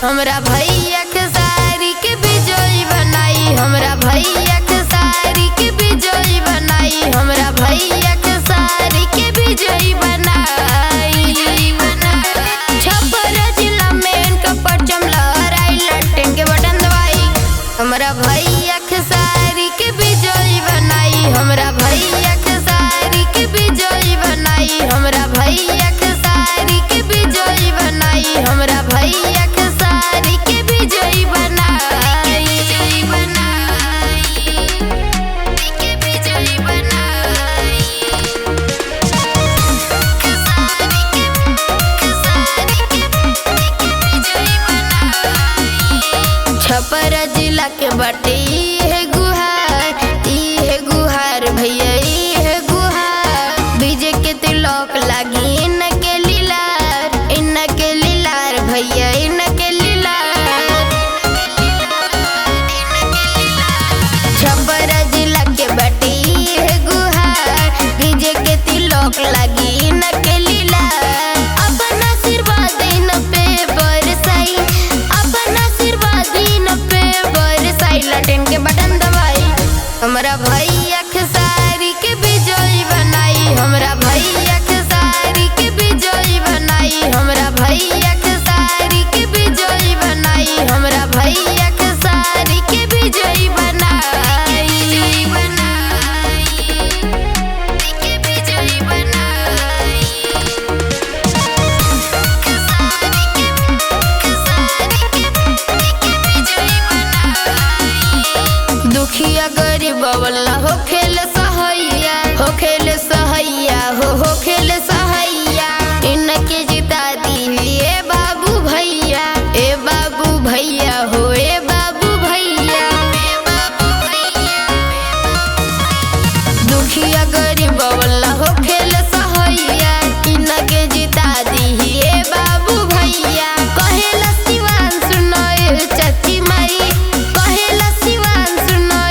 हमरा भैया खेसारी के विजयी बनाई, हमरा भैया खेसारी के विजयी बनाई, हमरा भैया खेसारी के विजयी बनाई। छपरा जिला में इनका परचम लहराई, लटेन के बटन दबाई, हमरा भैया खेसारी के विजयी बनाई, हमरा भैया खेसारी के विजयी बनाई, हमरा भैया खेसारी के विजयी बनाई, हमरा भैया खेसारी के विजयी बनाई, विजयी बनाई, के विजयी बनाई, खेसारी के विजयी बनाई। छपरा जिला के बाटे है गुहार, ई है गुहार भैया, ई है गुहार। बीजे के तिलक लागी इनके लीलार, इनके लीलार भैया, इनके लीलार। छपरा जिला के बाटे है गुहार, बीजे के तिलक लागी इनके लीलार। अपन आशीर्वाद इन पे बरसाई, अपन आशीर्वाद इन पे बरसाई, लटेन के बटन दबाई, हमरा भैया खेसारी के विजयी बनाई, हमरा भैया खेसारी के विजयी बनाई, हमरा भैया खेसारी के विजयी बनाई, हमरा भैया खेसारी के विजयी बनाई, विजयी बनाई, के विजयी बनाई, खेसारी के विजयी बनाई। दुखिया गरीब वाला हो खेल सहैया, हो खेल सहैया, हो खेल सहैया। इनके जिता दी ए बाबू भैया, ए बाबू भैया, हो ए बाबू भैया, ए बाबू भैया। दुखिया गरीब वाला हो खेल सहैया, इनके जिता दी ए बाबू भैया। कहेला सिवान सुनो चाची माई, कहेला सिवान सुनो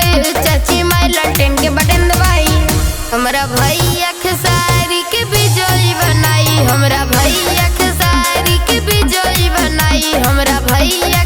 चाची माई, लटेन के बटन दबाई, हमरा भैया खेसारी के विजयी बनाई, हमरा भैया खेसारी के विजयी बनाई, हमरा भैया